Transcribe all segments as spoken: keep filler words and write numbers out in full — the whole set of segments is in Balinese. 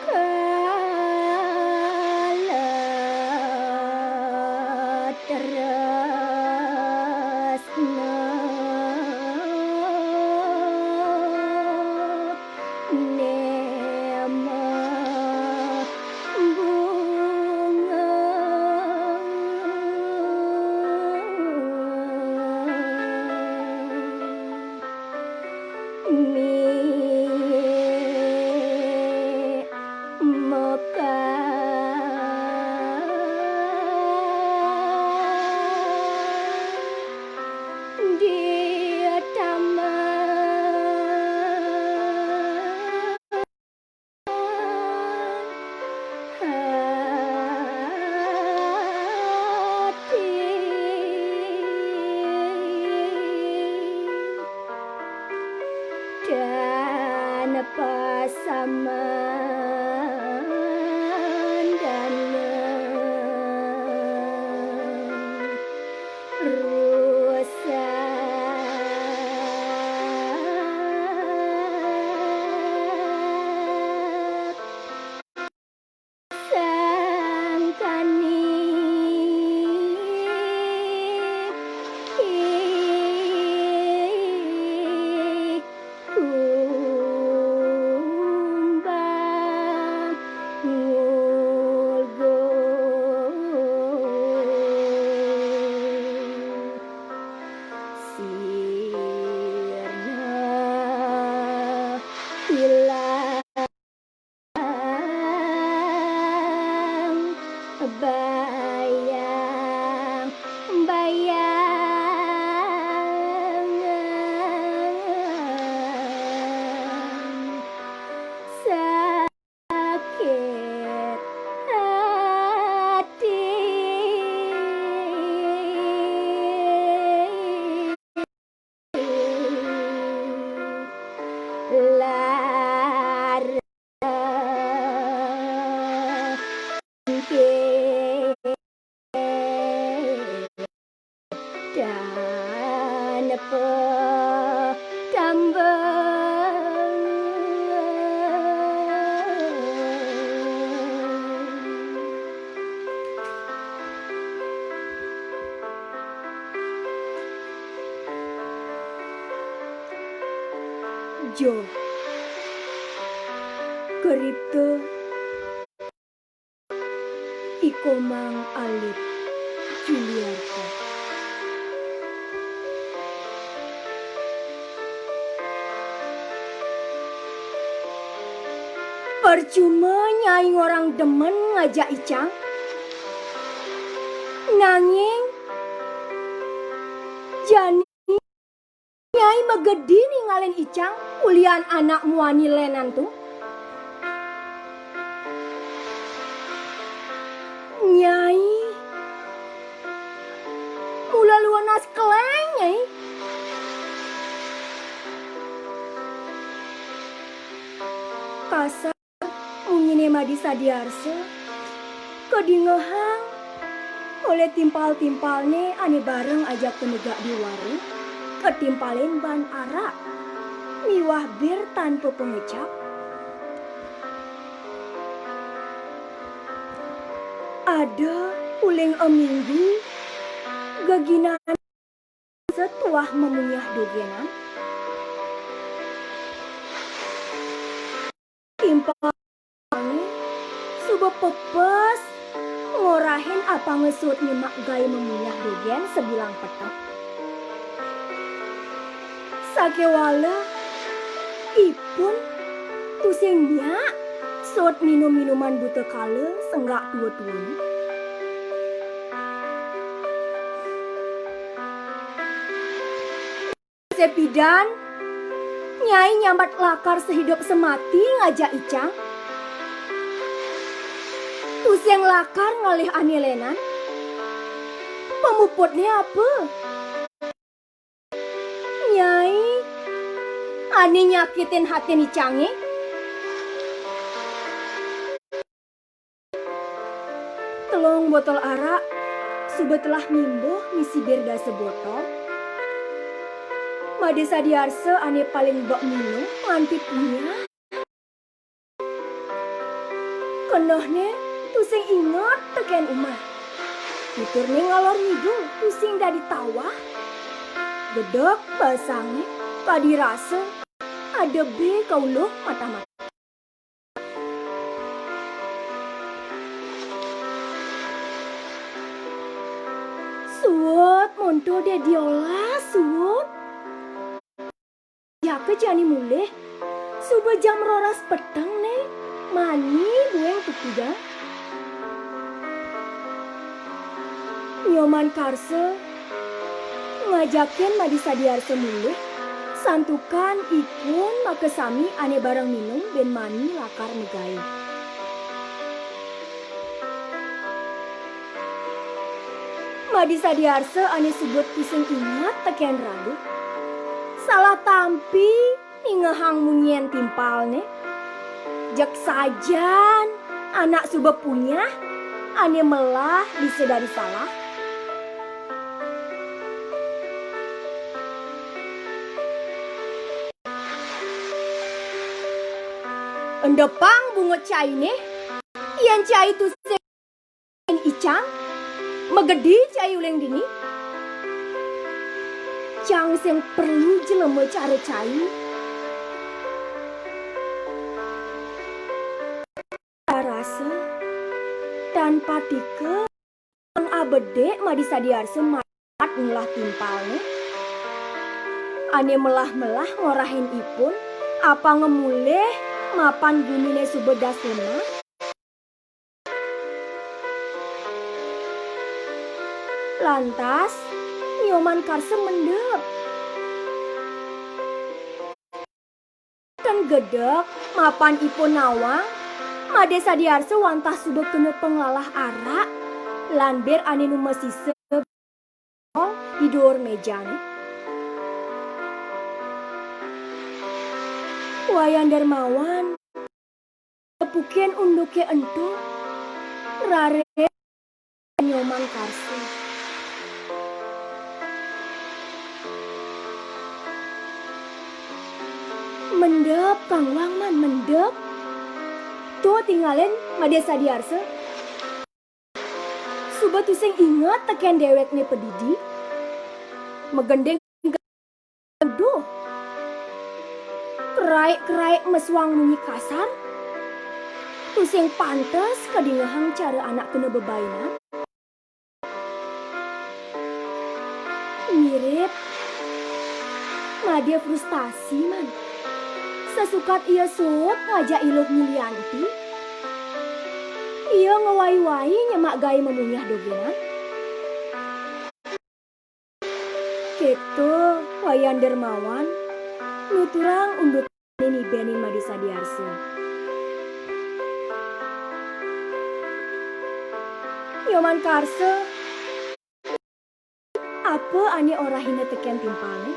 Kala tresna nema bunga. Mik mekar di taman hati. Dan pasaman dan rusak. Sangkani kumbang ngulgul. Sirna ilang bayang, bayang. Sakit hati lara dan petambang. Jo, kerita I Komang Alit Juliarta. Percuma Nyai ngorang demen ngajak icang, nanging jani Nyai magedi ningalin icang ulihan anak muani lenan to. Nyai mula luenas keleng, Nyai. Kasar munyiné Madi Sadiarsa kadingehang olih timpal-timpalné ané bareng ajak tumegak di warung, katimpalin ban arak miwah bir tanpa pangecap. Ada uling aminggu, geginan setuah mamunyah dogénan. Timpalné suba pepes ngorahin apanga suud nyemak gaé mamunyah dogén sabilang peteng. Sakéwala ipun tusing nyak suud minum-minuman buta kala senggak tua-tuané. Sepidan, Nyai nyambat lakar sahidup samati ngajak icang. Tusing lakar ngalih ané lenan. Pamuputné apa? Nyai, ané nyakitin hatin icangé. Telung botol arak suba telah mimbuh misi bir dasa botol. Madé Sadiarsa ané paling bek minum nganti punyah. Kenehné tusing inget tekén umah. Tuturné ngalor ngidul tusing dadi tawah. Gedeg basangé kadi rasa adebé kauluh mata-mata. Suud, monto dé diolah, suud. Jaka jani mulih, suba jam roras peteng né, mani buin tupidan. Nyoman Karsa ngajakin Madé Sadiarsa mulih, santukan ipun makasami ané bareng minum bin mani lakar magaé. Madé Sadiarsa ané suba tusing inget tekén raga. Salah tampi ningehang munyin timpalné. Jeg sajan anak suba punyah ané melah bisa dadi salah. Endepang bungut cainé, yén cai tusing icang, magedi cai uling dini. Cang sing perlu jelema cara cai. Rasa tan patika abedik Madé Sadiarsa mat ngelah timpalné. Ané melah-melah ngorahin ipun, apanga mulih mapan guminé suba das lemah. Lantas, Nyoman Karsa mendep. Ten gedeg, mapan ipun nawang, Madé Sadiarsa wantah suba kena panglalah arak, lan bir ané nu masisa di duur méjané. Wayan Darmawan nepukin unduké ento, raris Nyoman Karsa. Mendep, Kang Wang, man, mendep. Tuh, tingalin Madé Sadiarsa. Suba tusing inget tekén déwékné padidi. Magending Aduh. Keraik-keraik mesuang munyi kasar. Tusing pantes kadingehang cara anak kena bebainan. Mirip Madé frustasi, man. Sasukat ia suud ngajak Iluh Milianti, ia ngwai-wai nyemak gaé mamunyah dogénan. Kéto Wayan Dermawan nuturang unduké nibénin Madé Sadiarsa. Nyoman Karsa, apa ané orahina tekén timpalné?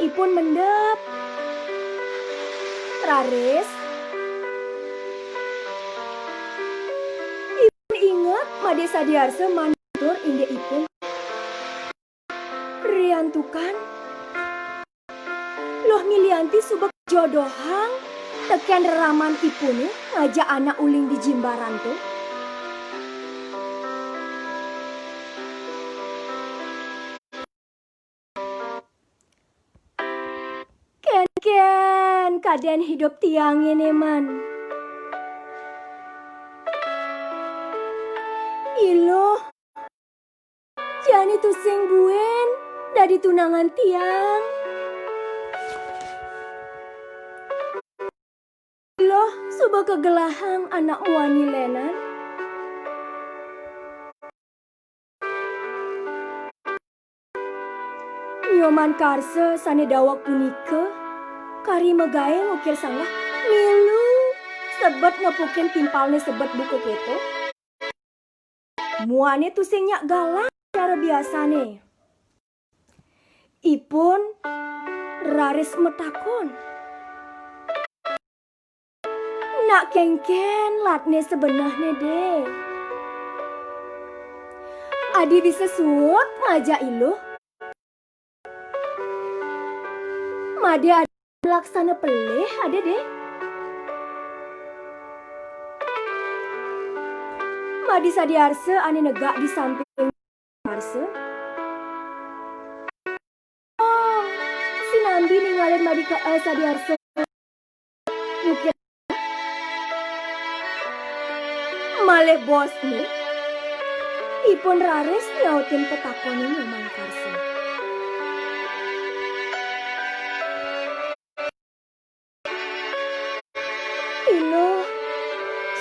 Ipun mendep. Raris, ipun inget Madé Sadiarsa mandur indik ipun. Riantukan, Luh Milianti suba kajodohang tekén reraman ipuné ngajak anak uling di Jimbaran to. Kénkén kadén idup tiangé né, man. Iluh, jani tusing buin dadi tunangan tiang. Iluh suba kagelahang anak muani lénan. Nyoman Karsa sané daweg punika kari magaé ngukir sanggah milu sebet nepukin timpalné sebet buka kéto. Muané tusing nyak galang cara biasané. Ipun raris matakon. Nak kénkén latné sabenehné, Dé? Adi bisa suud ngajak Iluh? Madé ada laksana pelih, ada, Dé? Madé Sadiarsa ané negak di samping Arsa. Oh, sinambi ningalin Madé ka, eh, Sadiarsa. Mungkin malih bosné, ipun raris nyautin petakoné Nyoman Karsa. Iluh,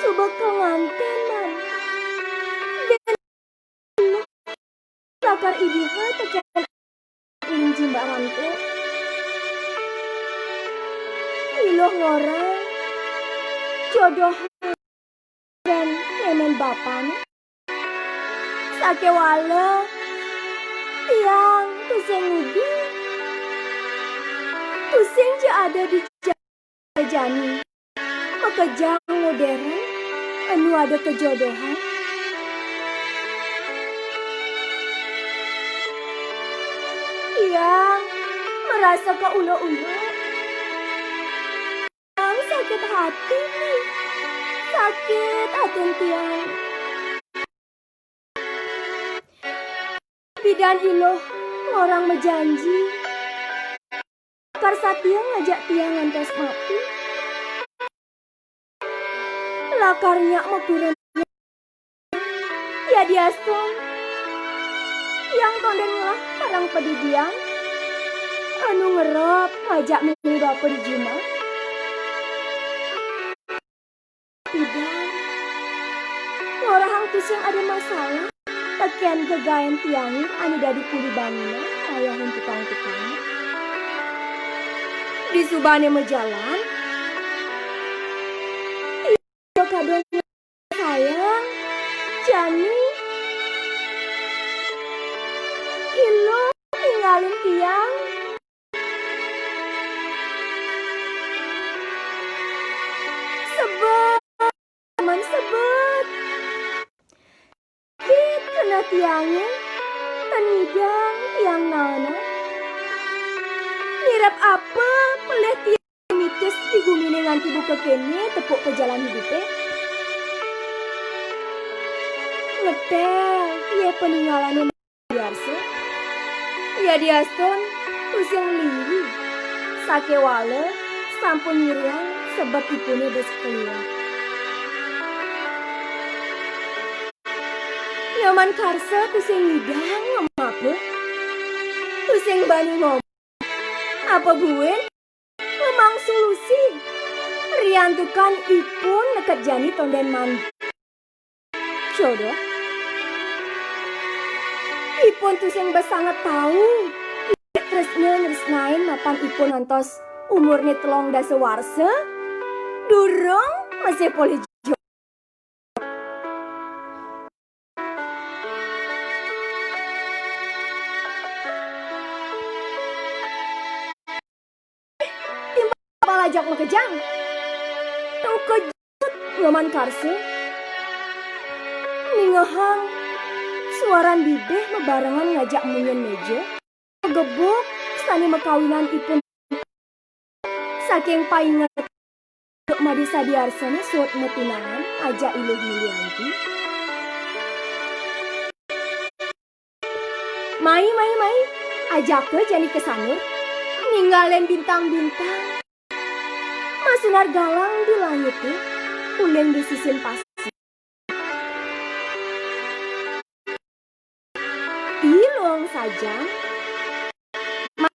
suba kal nganténan. Bén Iluh lakar idiha tekén ulun Jimbak Ranto. Iluh ngorang jodohan bén mémén bapané. Sakéwala tiang tusing nuduh. Tusing ja ada di ja-, jani makejang modern, enu ada kajodohan. Tiang marasa kaula-ula. Tiang sakit hati, nih. Sakit atin tiang. Bidan Iluh ngorang majanji, lakar satia ngajak tiang ngantos mati. Lakar nyak makureman. Yadiastun, tiang tondén ngelah karang padidian anu ngerep ngajak mimi bapa di jumah. Pidan, ngorahang tusing ada masalah tekén gegaén tiangé anu dadi kuli bangunan ngayahin tukang-tukang. Disubané majalan, Iluh kadung sayang, jani Iluh ningalin tiang. Sebet, man sebet. Sakit keneh tiangé, tan nyidang tiang naenan. Nirep apa pelih tiang mitis di guminé nganti buka kéné tepuk ka jalan hidupé. Ngetél, yé, paningalané Biarsa. Yadiastun tusing lili, sakéwala sampun nyiriang sebet ipuné bes kaliwat. Nyoman Karsa tusing ngidang ngamapa, tusing bani ngomong. Apa buin? Ngemang solusi, riantukan ipun neked jani tondén mandi. Jodoh. Ipun tusing bes sanget tau, tresna nresnain mapan ipun ngantos umurné telung dasa warsa, durung masih polih jodoh. Timpal ajak makejang. Tengkejut Nyoman Karsa. Ningehang suaran bibih mabarengan ngajak munyin méja. Pagebuk sané makawinan ipun. Saking painget Duk Madé Sadiarsané suud matunangan ajak Iluh Mulianti. Mai, mai, mai, ajaka jani ka sanur, ninggalin bintang-bintang masunar galang di langité, uling di sisin pasir. Ilung sajan. Ma-,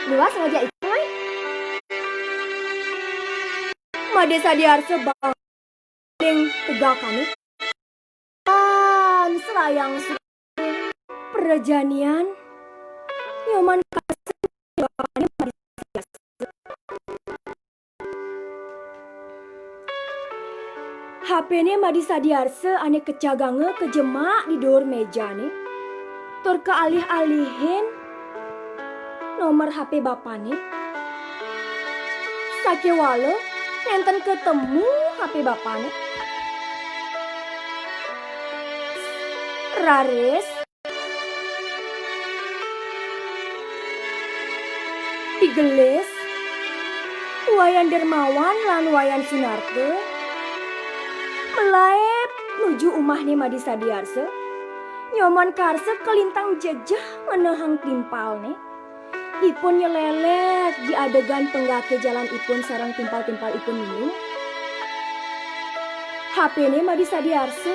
luas ngajak ikung, ai. Madé Sadiarsa bang-, ling tegakané. Tan serayang su-, prajanian, Nyoman Karsa tegakané Madé Sadiarsa. H P-né Madé Sadiarsa ané kecaganga kajemak di duur méjané, tur kaalih-alihin nomor H P bapane. Sakéwala nénten ketemu H P bapane. Raris digelis, Wayan Dermawan lan Wayan Sunarta malaib nuju umahne Madi Sadiarsa. Nyoman karsa kalintang jejeh ngenehang timpalne. Ipun nyelelek di adegan penggake jalan ipun sareng timpal-timpal ipun minum. H P-ne Madi Sadiarsa